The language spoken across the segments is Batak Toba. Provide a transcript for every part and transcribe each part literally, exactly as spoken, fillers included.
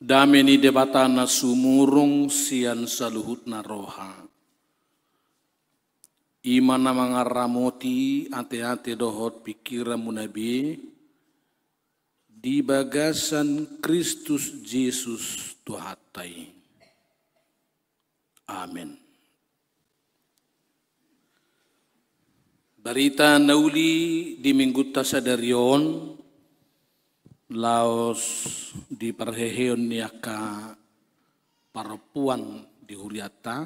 Dame ni Debata na sumurung sian saluhutna roha, i ma na mangaramoti ateate dohot pingkiranmuna be di bagasan Kristus Jesus Tuhanta i. Amen. Barita na uli di minggunta sadari on, laos di parheheon ni angka parompuan di hurianta,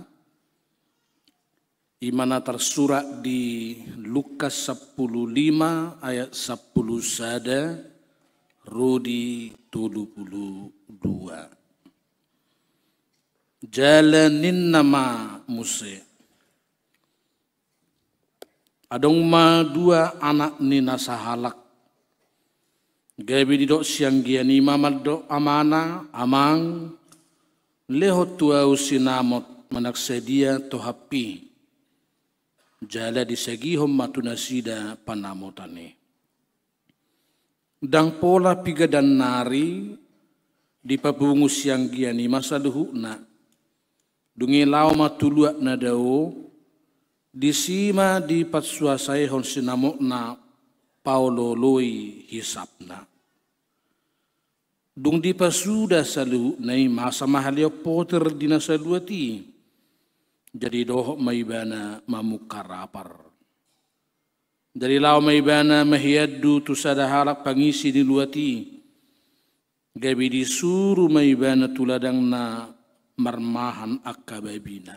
i ma na tarsurat di Lukas sampulu lima ayat sampulu sada ro di tolu pulu dua. Jala ninna ma muse: Adong ma dua anak ni na sahalak. Gabe didok sianggian i ma mandok amana: Amang, lehon tu ahu sinamot manang sadia tohap i. Jala disagihon ma tu nasida panamotan i. Ndang pola piga dan nari, dipapungu sianggian i ma saluhutna. Dung i laho ma tu luat na dao, disi ma dipasuasaihon sinamotna paolooloi hisapna. Dung dipasuda saluhutna i, masa ma haleon potir di na saluat i. Jadi dohot ma ibana mamungka rapar. Jadi laho ma ibana mahiandu tu sada halak pangisi ni luat i. Gabe disuru ma ibana tu ladangna marmahan angka babina.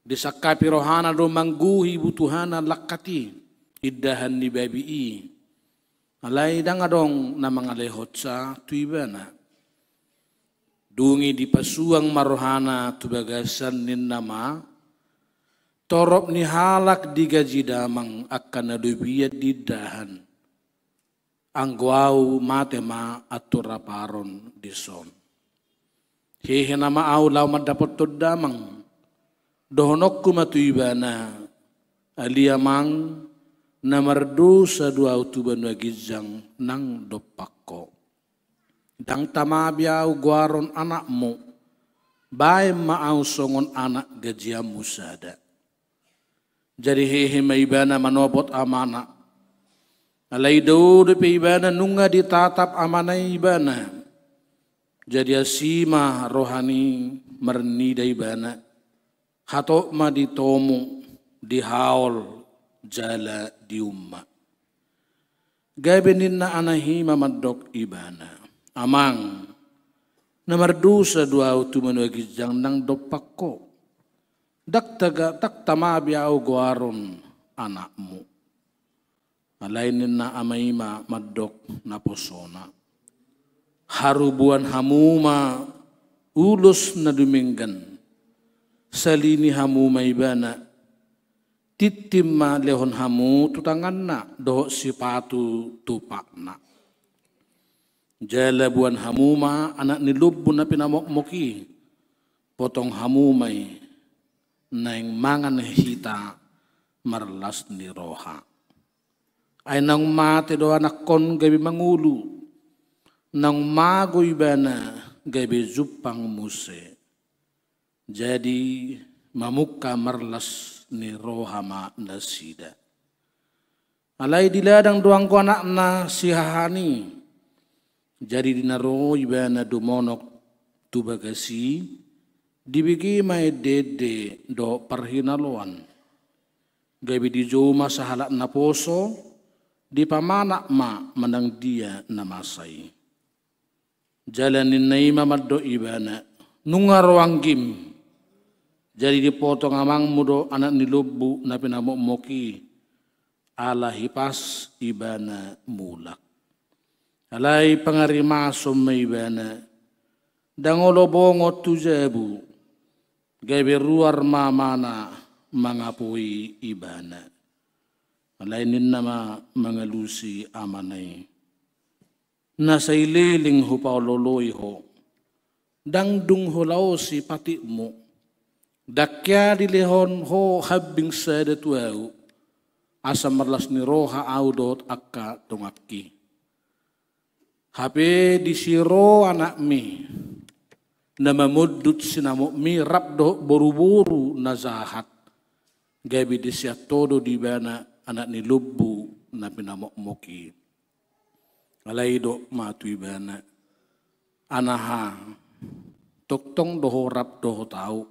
Disangkapi rohana do manggohi butuhana langkat i, indahan ni babi i. Alai ndang adong na mangalehonsa tu ibana. Dung i dipasuang ma rohana tu bagasan, ninna ma: Torop ni halak digaji damang angka na lobian di indahan. Anggo ahu mate ma antu raparon dison. Hehe nama ahu laho mandapothon damang. Dohononku ma tu ibana: Ale amang, na mardosa do ahu tu banua ginjang nang dompak ho. Ndang tama be ahu goaron anakmu, baen ma ahu songon anak gajianmu sada. Jadi hehe ma ibana manopot amana. Alai dao dope ibana nunga ditatap amana i ibana. Jadi asi ma rohana i marnida ibana. Hatop ma ditomu, dihaol, jala diumma. Gabe ninna anak i ma mandok ibana: Amang, na mardosa do ahu tu banua ginjang nang dompak ho. Ndang taga, ndang tama be ahu goaron anakmu. Alai ninna ama i ma mandok naposona: Harubuan hamu ma ulos na dumenggan, salini hamu ma ibana, tintin ma lehon hamu tu tanganna dohot sipatu tu patna. Jala boan hamu ma anak ni lombu na pinamokmok i, potong hamu ma i, naeng mangan hita marlas ni roha. Ai naung mate do anakkon gabe mangolu, naung mago ibana gabe jumpang muse. Jadi mamungka marlas ni roha ma nasida. Alai di ladang do anggo anakna sihahaan i. Jadi di na ro ibana dumonok tu bagas i, dibege ma endeende dohot parhinaloan. Gabe dijou ma sahalak naposo, dipamanat ma manang dia na masa i. Jala ninna i ma mandok ibana: Nunga ro anggim. Jadi dipotong amangmu do anak ni lombu na pinamokmok i, ala hipas ibana mulak. Alai pangarimason ma ibana, ndang olo bongot tu jabu, gabe ruar ma amana mangapoi ibana. Alai ninna ma mangalusi amana i: Na sai leleng hupaolooloi ho, ndang dung hulaosi patikmu, ndang hea dilehon ho hambing sada tu ahu, asa marlas ni roha ahu dohot angka donganki. Hape disi ro anakmi, na mamondut sinamotmi rap dohot boruboru na jahat, gabe disian ho do di ibana anak ni lombu na pinamokmok i. Alai didok ma tu ibana: Anaha, tongtong do ho rap dohot ahu,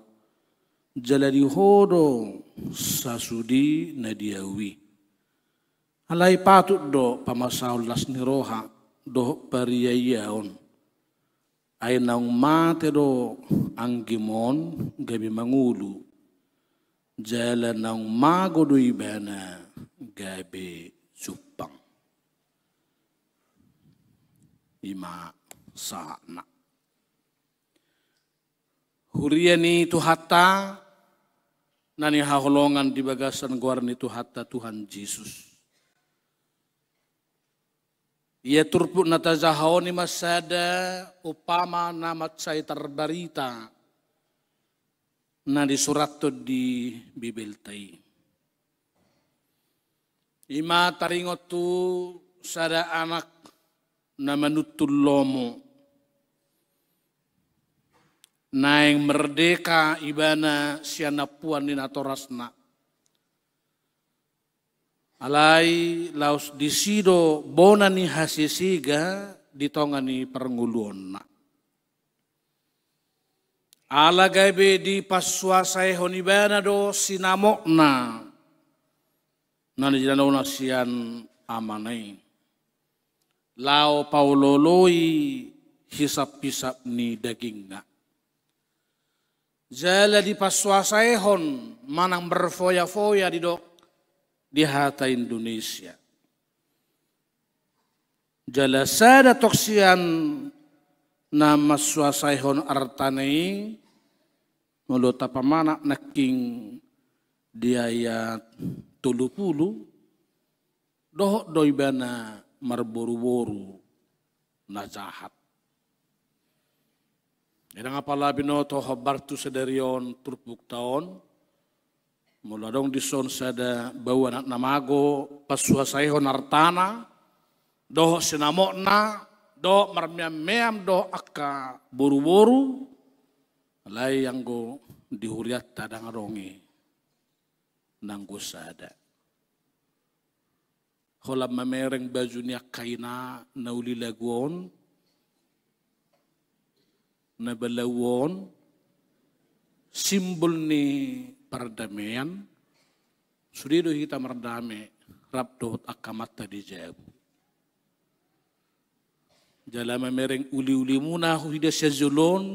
jala di ho do sasudi na di ahu i. Alai patut do pamasahon las ni roha dohot pariaiaon. Ai naung mate do anggim on gabe mangolu, jala naung mago do ibana gabe jumpang. I ma sahatna. Huria ni Tuhanta, na hinaholongan di bagasan goar ni Tuhanta Tuhan Jesus. Ia turpuk na tajaha on i ma sada umpama na mansai tarbarita na disurathon di Bibelta i. I ma taringot tu sada anak na manuntun lomo, naeng merdeka ibana sian ampuan ni natorasna. Alai laos disi do bona ni hasesega di tonga ni parngoluonna. Ala gabe dipasuasaihon ibana do sinamotna na nidalanna sian amana i, laho paolooloi hisaphisap ni dagingna. Jala dipasuasaihon manang berfoya-foya didok di hata Indonesia. Jala sada tong sian na mansuasaihon artana i, molo tapamanat nangkin di ayat tolu pulu, dohot do ibana marboruboru na jahat. Ndang apala binoto hombar tu sadari on turpukta on, molo adong dison sada baoa anak na mago, pasuasaihon artana dohot sinamotna dohot marmeam-meam dohot angka boruboru, alai anggo di hurianta ndang adong i nanggo sada. Holan mamereng baju ni angka ina na uli lagu on, na balau on, simbol ni pardamean, sude do hita mardame rap dohot angka amanta di jabu. Jala mamereng uli-ulimuna huida sian jolo on,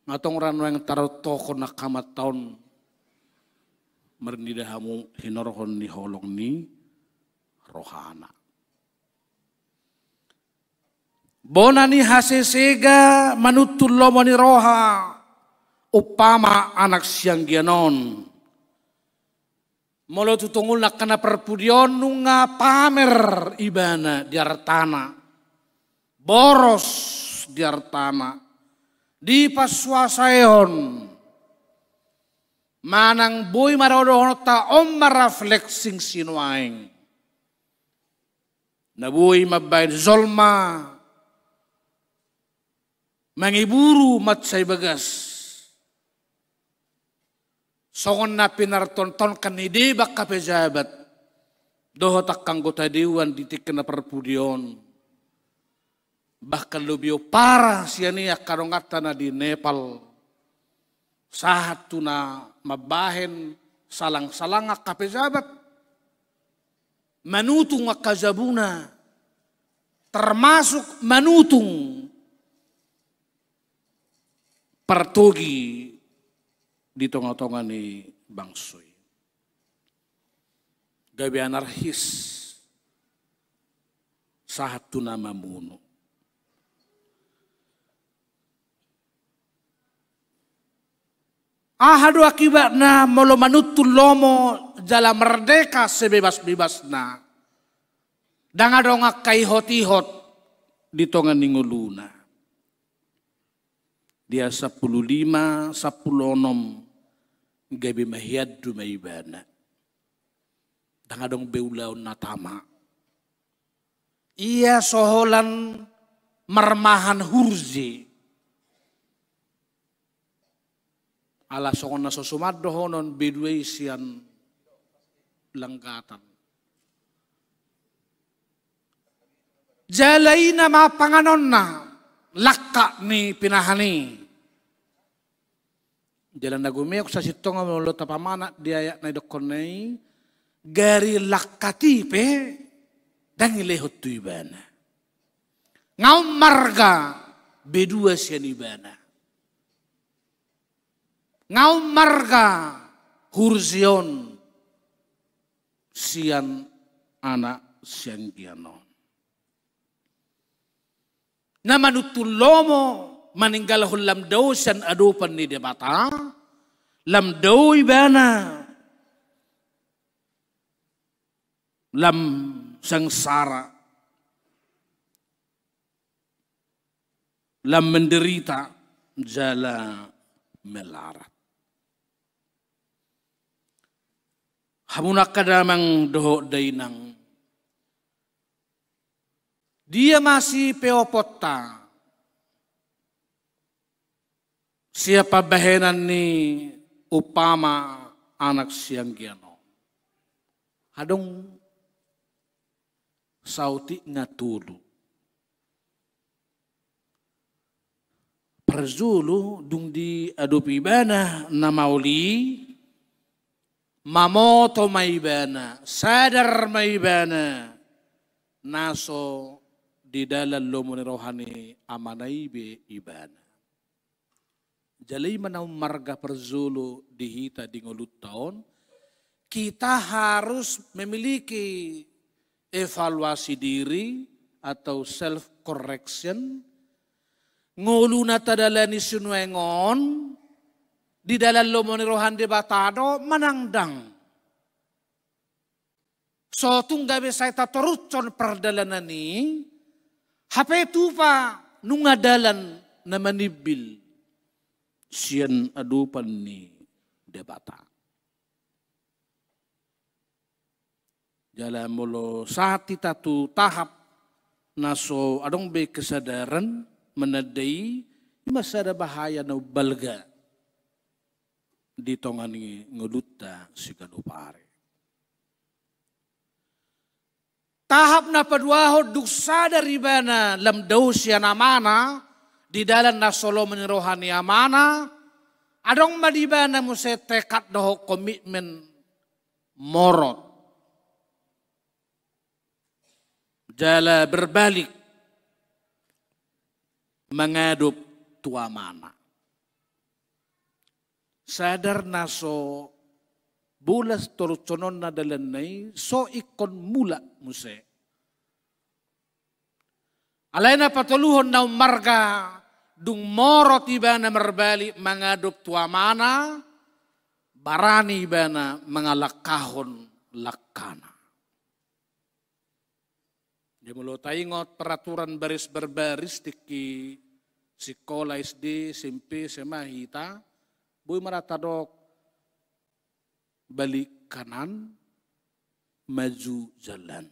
nga tong ra nuaeng tarontohon angka amanta on marnida hamu hinorhon ni holong ni rohana. Bona ni hasesega manuntun lomo ni roha, umpama anak sianggian on. Molo tu tungul angka na parpudi on nunga pamer ibana di artana, boros di artana, dipasuasaihon, manang boi ma dohononta on marrefleksing sinuaeng. Na boi mambahen jolma mangiburu mansai bagas. Songon na pinartontonkan ni deba angka pejabat dohot angka anggota dewan di tingki na parpudi on. Bahkan lobi parah sian i angka donganta na di Nepal. Sahat tu na mambahen salang-salang angka pejabat. Manutung angka jabuna, termasuk manutung partogi di tonga-tonga ni bangso i. Gabe anarkis sahat tu na mamunu. Aha do akibatna molo manuntun lomo jala merdeka sebebas-bebasna? Ndang adong angka ihot-ihot di tonga ni ngoluna. Di ayat sampulu lima, sampulu onom, gabe mahiandu ma ibana. Ndang adong be ulaon na tama. Ia so holan marmahan hurze. Ala songon na so suman dohonon, B dua i sian Langgatan. Jala i nama panganonna langka ni pinahan i. Jala na gumeok sasintongna molo tapamanat di ayat na idokkonna i, gari langkat i pe ndang dilehon tu ibana. Nga on marga B dua sian ibana. Nga on marga hurze on sian anak sianggian on. Na manuntun lomo maninggalhon lam dao sian adopan ni Debata, lam dao ibana, lam sangsara, lam menderita jala melarat. Hamu angka damang dohot dainang, dia ma sipeoponta sian pambahenan ni umpama anak sianggian on? Adong saotik nga tolu. Parjolo, dung diadopi ibana na maol i, mamoto ma ibana, sadar ma ibana na so di dalan lomo ni roha ni amana i be ibana. Jala i ma na marga parjolo di hita di ngolunta on, kita harus memiliki evaluasi diri atau self correction. Ngolu na tadalani sinuaeng on di dalan lomo ni roha ni Debata do manang ndang? So tung gabe sai tatorushon pardalanan i, hape tupa nunga dalan na manimbil sian adopan ni Debata. Jala molo sahat hita tu tahap na so adong be kesadaran mananda i, i ma sada bahaya na umbalga di tonga ni ngolunta siganup ari. Tahap na paduahon, dung sadar ibana lam dao sian amana di dalan na so lomo ni roha ni amana, adong ma di ibana muse tekad dohot komitmen morot jala berbalik mangadop tu amana. Sadar na so bolas torushononna dalanna i, so ingkon mulak muse. Alai na patoluhon na ummarga, dung morot ibana marbalik mangadop tu amana, barani ibana mangalangkahon langkana. Jadi molo taingot peraturan baris berbaris tingki sikola S D, S M P, S M A hita, boi ma ra tadok balik kanan, maju jalan.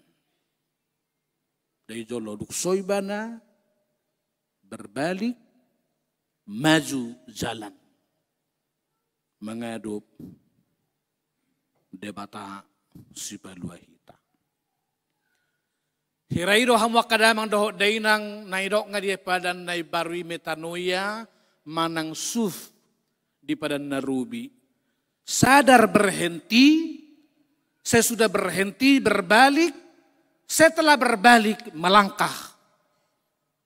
Jadi jolo dung so ibana berbalik, maju jalan. Mangadop Debata Sipalua hita. Hira i do hamu angka damang dohot dainang, na nidok nga di padan na imbaru i metanoia manang suf di padan na robi. Sadar berhenti, sesudah berhenti berbalik, setelah berbalik melangkah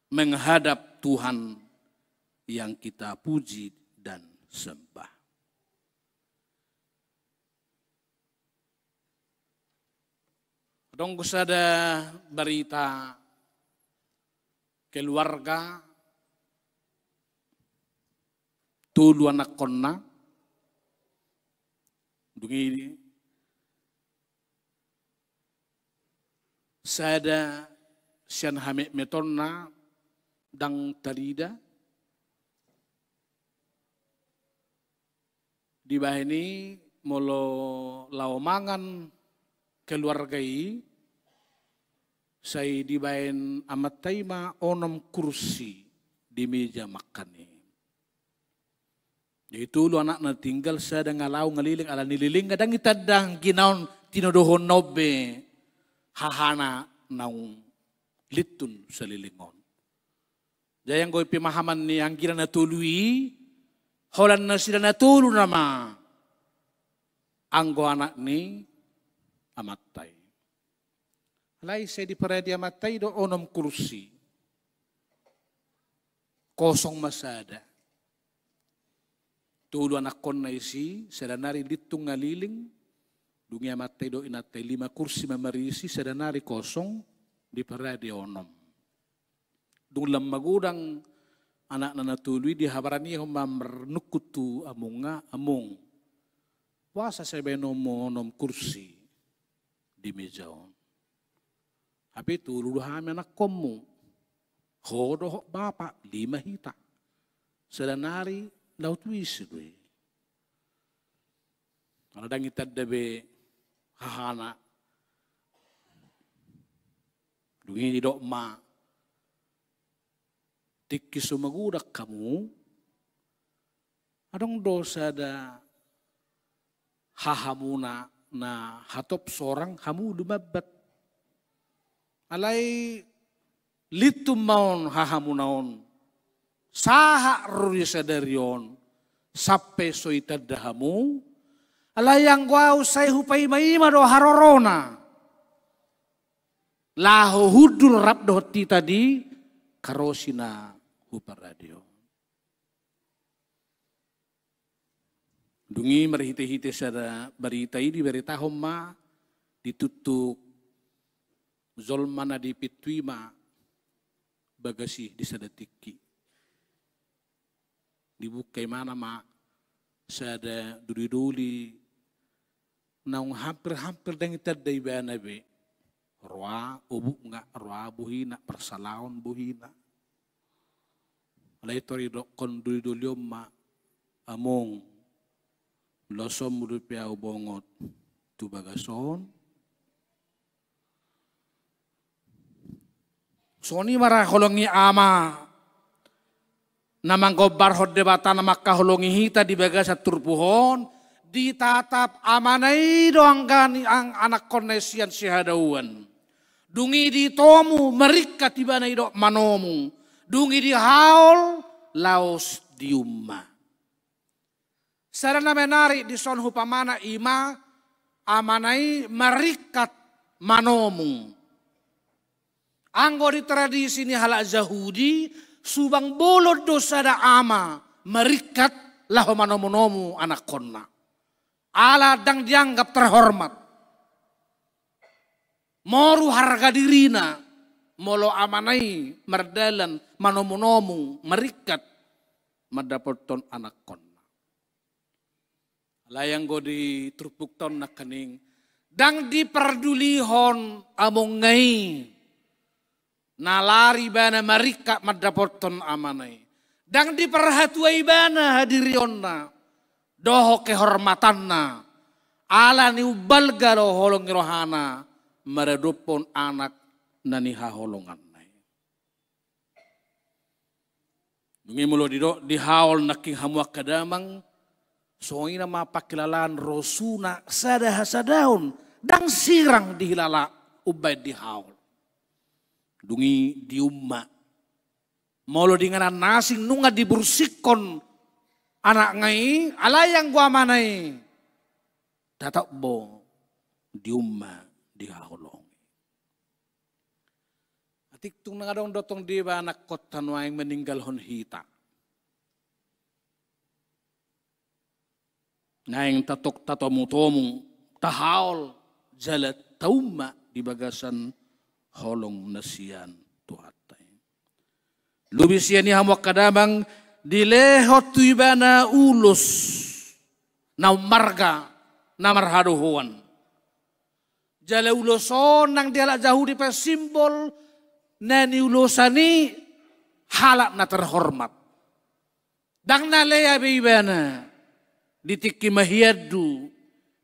menghadap Tuhan yang kita puji dan sembah. Adong do sada barita keluarga, tolu anakkonna, dung i sada sian hametmetonna ndang tarida. Dibahen i molo laho mangan keluarga i, Sai dibaen amanta i ma onom kursi di meja makan i. Jadi tolu anakna tinggal, sada nga laho nga leleng, alani leleng nga dang itanda anggina on tinodohonna on be hahana naung lintun saleleng on. Jadi anggo i pemahaman ni anggina na tolu i, holan nasida na tolu nama anggo anak ni amanta i. Alai sai diparade amanta i do onom kursi. Kosong ma sada. Tolu anakkonna isi, sada nari lintun nga leleng. Dung i amanta i do inanta i, lima kursi ma marisi, sada nari kosong, diparade onom. Dung lam magodang anakna na tolu i, dihabaranihon ma marnungkun tu amongna, "Among, boasa sai baenonmu onom kursi di meja on? Hape tolu do hami anakkonmu. Ho dohot bapa, lima hita. Sada nari laho tu ise do i?" Ala dang itanda be hahana. Dung i didok ma, "Tingki so magodang hamu, adong do sada hahamuna na hatop sorang hamu lumambat. Alai lintun ma on hahamuna on sahat ro di sadari on, sampe so itanda hamu. Alai anggo ahu sai hupaimaima do harorona laho hundul rap dohot hita di karosi na huparade on." Dung i marhitehite sada barita i dibaritahon ma, dituktuk jolma na di pintu i ma bagas i di sada tingki. Dibuka ibana ma sada dolidoli naung hampir-hampir dang itanda ibana be. Roa obukna, roa bohina, parsalaon bohina. Alai tor didokkon dolidoli on ma, "Among, losonmu dope ahu bongot tu bagas on?" Songon i ma ra holong ni ama na manggombarhon Debata na mangkaholongi hita di bagasan turpuk on, ditatap amana i do angka ni ang-, anakkonna i sian sihadauan. Dung i ditomu maringkat ibana i dohot manomu. Dung i dihaol laos diumma. Sada na menarik dison umpamana i ma amana i maringkat manomu. Anggo di tradisi ni halak Jahudi, subang bolon do sada ama maringkat laho manomunomu anakkonna. Ala dang dianggap terhormat. Moru harga dirina molo amana i mardalan manomunomu maringkat mandapothon anakkonna. Alai anggo di turpukta on nangkaning, dang dipardulihon amongna i na lari ibana maringkat mandapothon amana i. Dang diparhatua ibana hadirionna dohot kehormatanna, ala ni umbalga do holong ni rohana maradophon anak na nihaholonganna i. Dung i molo didok dihaol nangkin hamu angka damang, songon i nama pangkilalaan rosuna sada hasadaon, dang sirang dihilala umbaen dihaol. Dung i diumma. Molo di inganan na asing nunga dibursikkon anakna i, alai anggo amana i tatap do diumma dihaholongi. Atik tung nang adong do tong deba anakkonta nuaeng meninggalhon hita. Naeng tatok tatomutomu, tahaol, jala taumma di bagasan holong na sian Tuhanta i. Lobi sian i hamu angka damang, dilehon tu ibana ulos na ummarga na marhadohoan. Jala ulos on nang di halak Jahudi pe simbol na niulosan i halak na terhormat. Dang na lea be ibana di tingki mahiandu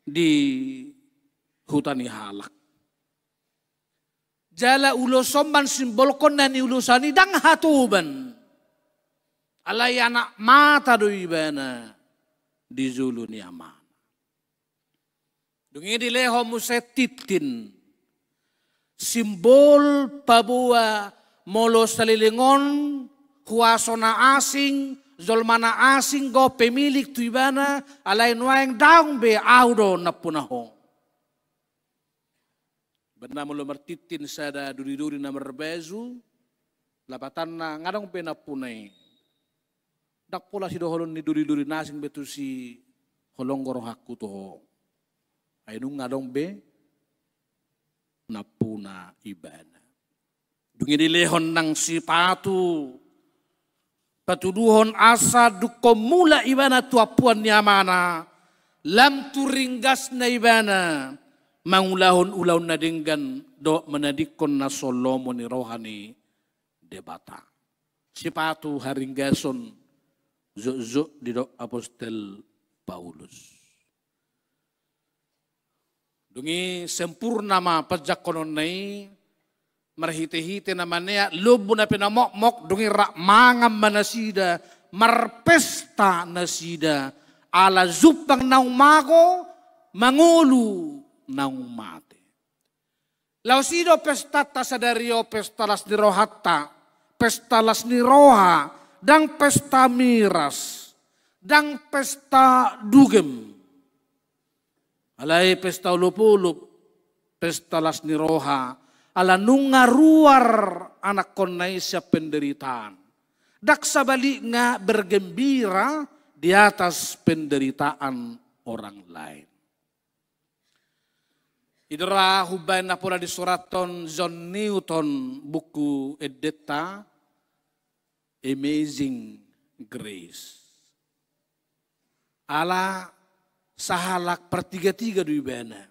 di huta ni halak. Jala ulos on mansimbolhon na niulosan i ndang hatoban. Alai anak mata do ibana di jolo ni amana. Dung i dilehon muse tintin. Simbol paboa molo saleleng on huaso na asing, jolma na asing do pemilik tu ibana, alai nuaeng daong be, ahu do nampuna ho. Baen na molo martintin sada duri-duri na marbaju, lapatanna nga adong be nampuna i. Ndang pola sidohonon ni duri-duri na asing be tusi holong do rohangku tu ho. Ai nunga adong be nampuna ibana. Dung i dilehon nang sipatu, patuduhon asa dungkon mulak ibana tu ampuan ni amana, lam tu ringgasna ibana mangulahon ulaon na denggan dohot manadingkon na so lomo ni roha ni Debata. Sipatu haringgason, jotjot didok apostel Paulus. Dung i sempurna ma panjangkononna i, marhite-hite na maneat, lombu na pinamokmok, dung i rap mangan ma nasida, marpesta nasida, ala jumpang naung mago, mangolu naung mate. Laos i do pestanta sadari on, pesta las ni rohanta, pesta las ni roha, ndang pesta miras, ndang pesta dugem. Alai pesta olop-olop, pesta las ni roha, ala nunga ruar anakkonna i sian penderitaan. Ndang sabalikna bergembira di atas penderitaan orang lain. I do ra umbahen na pola disurathon John Newton buku endenta, Amazing Grace. Ala sahalak partiga-tiga do ibana.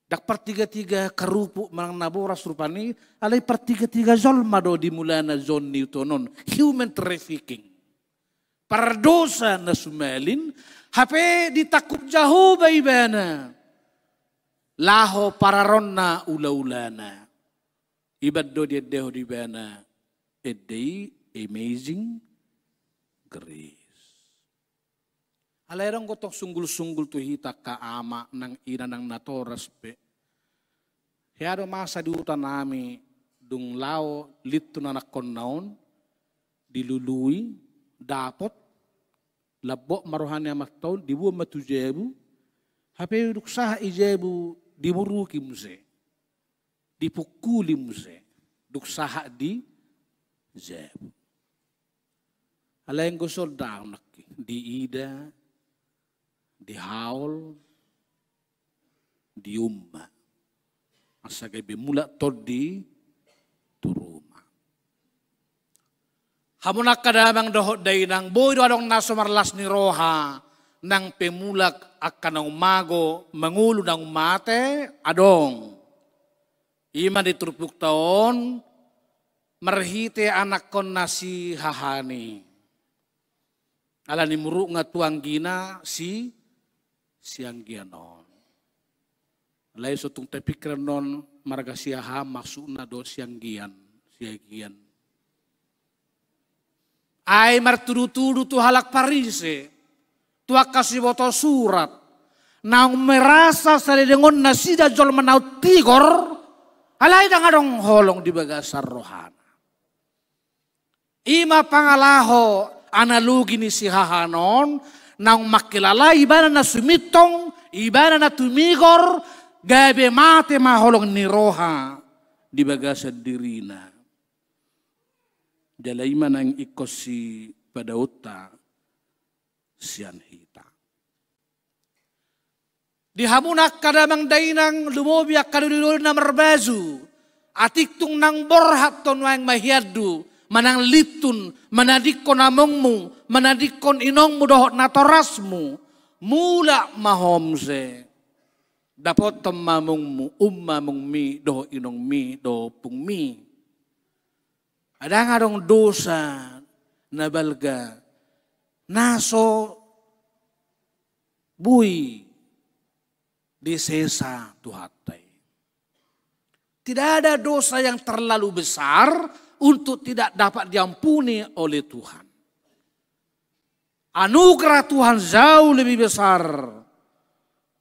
Ndang partiga-tiga karupuk manang na boras rupani, alai partiga-tiga jolma do di mulana John Newton on, human trafficking. Pardosa na sumalin, hape ditangkup Jahowa ibana laho pararonna ula-ulana. Iba do diendehon ibana ende i, Amazing Grace. Alai adong do tong sunggul-sunggul tu hita angka ama nang ina nang natoras pe. Hea do masa di huta nami, dung laho lintun anakkonna on, dilului, dapot, lambok ma roha ni amanta on, diboan ma tu jabu, hape dung sahat i jabu, dimuruki muse, dipungkuli muse, dung sahat di jabu. Alai anggo songon i nangkin, diida, dihaol, diumma. Asa gabe mulak tondi tu ruma. Hamu angka damang dohot dainang, boi do adong na so marlas ni roha, nang pe mulak angka naung mago, mangolu naung mate, adong. I ma di turpukta on, marhite anakkonna si Hahani. Ala ni murukna tu anggina si, Sianggian on. Alai so tung tapikir annon marga si Haha maksudna do Sianggian, Sianggian. Ai martudu-tudu tu halak Parise, tu angka siboto surat, naung merasa saleleng on nasida jolma naung tigor, alai ndang adong holong di bagasan rohana. I ma pangalaho analogi ni si Hahani on, naung mangkilala ibana na sumintong, ibana na tumigor, gabe mate ma holong ni roha di bagasan dirina. Jala i ma naeng ingkon sipadaonta sian hita. Di hamuna angka damang dainang, lumobi angka doli-doli na marbaju, atik tung naung borhat ho nuaeng ma hiandu, manang lintun, manadingkon amongmu, manadingkon inongmu dohot natorasmu, mulak ma ho muse. Dapothon ma amongmu, umma amongmi dohot inongmi dohot ompungmi. Ndang adong dosa na balga na so boi disesa Tuhanta i. Tidak ada dosa yang terlalu besar untuk tidak dapat diampuni oleh Tuhan. Anugerah Tuhan jauh lebih besar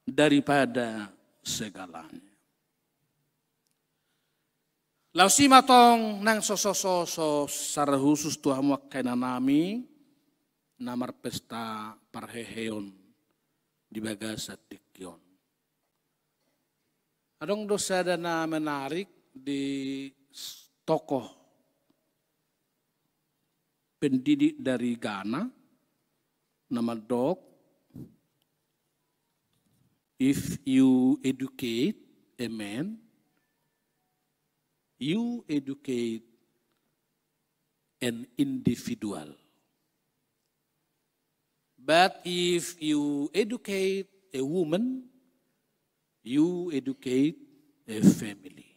daripada segalanya. Laos i ma tong nang so, so, so, so, secara khusus tu hamu angka inanami na marpesta parheheon di bagasan tingki on. Adong do sada na menarik di s-, tokoh pendidik dari Ghana, na mandok, "If you educate a man, you educate an individual. But if you educate a woman, you educate a family."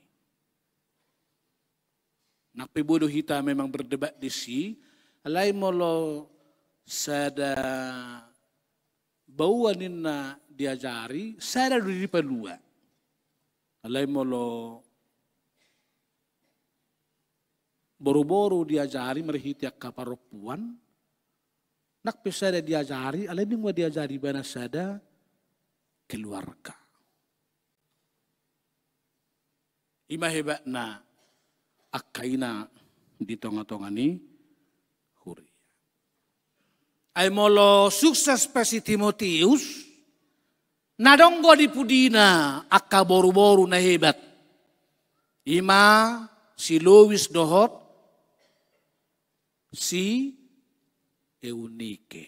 Nang pe boi do hita memang berdebat disi, alai molo sada baoa ninna diajari, sada do dipalua. Alai molo boruboru diajari marhite angka parompuan, nang pe sada diajari, alai dung ma diajari ibana sada keluarga. I ma hebatna angka ina di tongatonga ni huria. Ai molo sukses pe si Timotius, na dong do di pudina angka boruboru na hebat. I ma si Lois dohot si Eunike.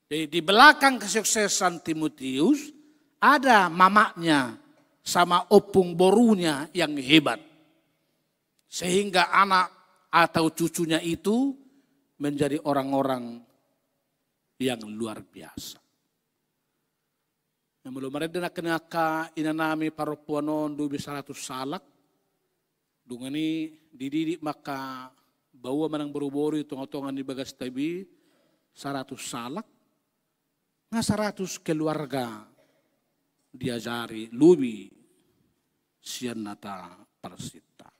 Jadi, di belakang kesuksesan Timotius, ada mamaknya sama opung borunya yang hebat. Sehingga anak atau cucunya itu menjadi orang-orang yang luar biasa. Na molo marende nangkin angka inanami parompuan on lobi saratus halak, dung i dididik ma angka baoa manang boruboru i tongatonga ni bagasta i saratus halak, nga saratus keluarga diajari lobi sian na taparsinta.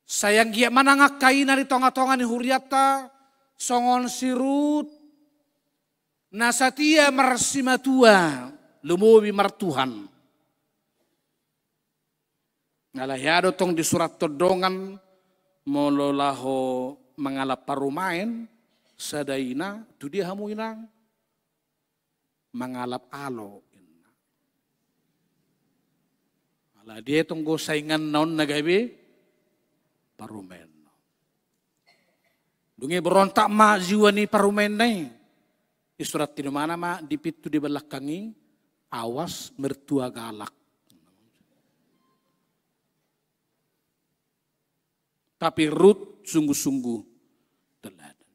Sai anggiat ma nang angka ina di tongatonga ni hurianta, songon si Rut, na satia marsimatua, lumobi martuhan. Alai hea do tong disurathon dongan, molo laho mangalap parumaen, sada ina, tu dia hamu inang? Mangalap alo, inna. Ala dia tong do sainganna on na gabe parumaenna. Dung i berontak ma jiwa ni parumaenna i. Disurat di mana ma di pintu di belakang i, "Awas mertua galak." Tapi Rut sungguh-sungguh teladan.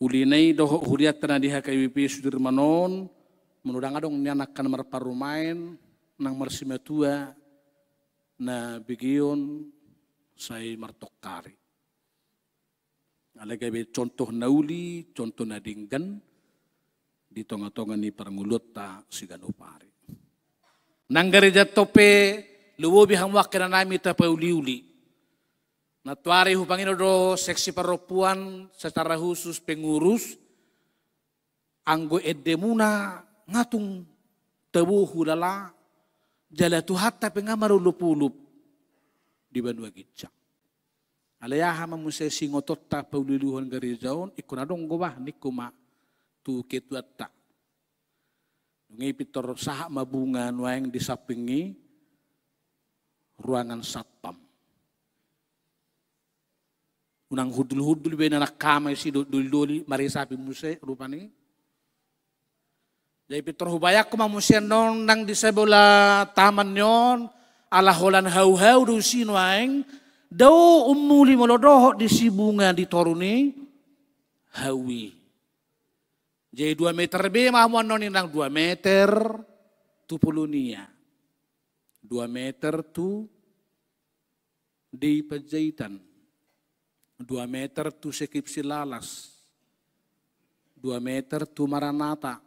Uli na i dohot hurianta na di H K B P Sudirman on, molo ndang adong nian angka na marparumaen, nang marsimatua, na begeon sai martongkari. Alai gabe contoh na uli, contoh na denggan, di tongatonga ni parngoluonta siganup ari. Nang gareja on pe, lumobi hamu angka inanami tapauliuli. Nantoari hupangido do seksi parompuan secara khusus pengurus, anggo endemuna nga tung tabo hulala, jala Tuhanta pe nga marolopolop di banua ginjang. Alai aha ma muse singotonta pauliulion gareja on, ingkon adong do bah, ningku ma tu ketuanta. Dung i pintor sahat ma bunga nuaeng di samping i ruangan satpam. Unang hundulhundul be na nangkama i si do-, dolidoli, maresapi muse rupani. Jadi pintor hubayangkon ma muse annon nang di sabola taman ni on, ala holan hauhau do si nuaeng, dao ummuli molo dohot di si bunga di toru ni hau i. Jadi dua meter be ma hamu annon i, nang dua meter tu Polonia, dua meter tu di Panjaitan, dua meter tu Sekip Silalas, dua meter tu Maranatha,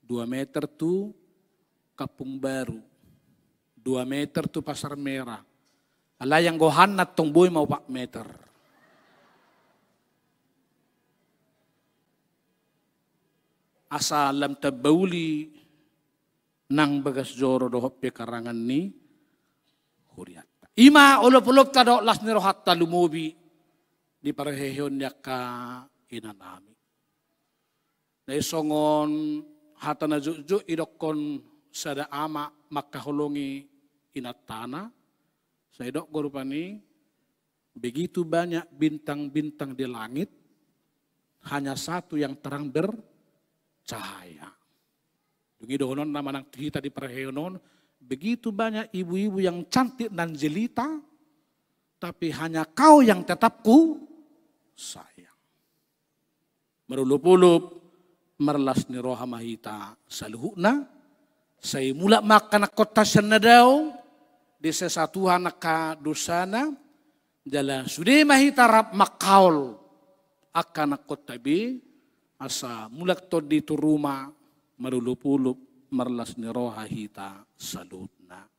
dua meter tu Kampung Baru, dua meter tu Pasar Merah. Alai anggo hana tong boi ma opat meter. Asa lam tabauli nang bagas joro dohot pe karangan ni hurianta. Ima olopolopta dohot las ni rohanta lumobi di parheheon ni angka inanami. Nai songon hata na jotjot idokkon sada ama mangkaholongi inantana, sai didok rupani, begitu banyak bintang-bintang di langit, hanya satu yang terang bercahaya. Dung i dohononna manang tu hita di parheheon on, begitu banyak ibu-ibu yang cantik dan jelita, tapi hanya kau yang tetap ku sayang. Marolopolop marlas ni roha ma hita saluhutna, sai mulak ma angka anakhonta sian na dao, disesa Tuhan angka dosana, jala sude ma hita rap mangkaol angka anakhonta be, asa mulak tondi tu ruma, marolopolop marlas ni roha hita saluhutna.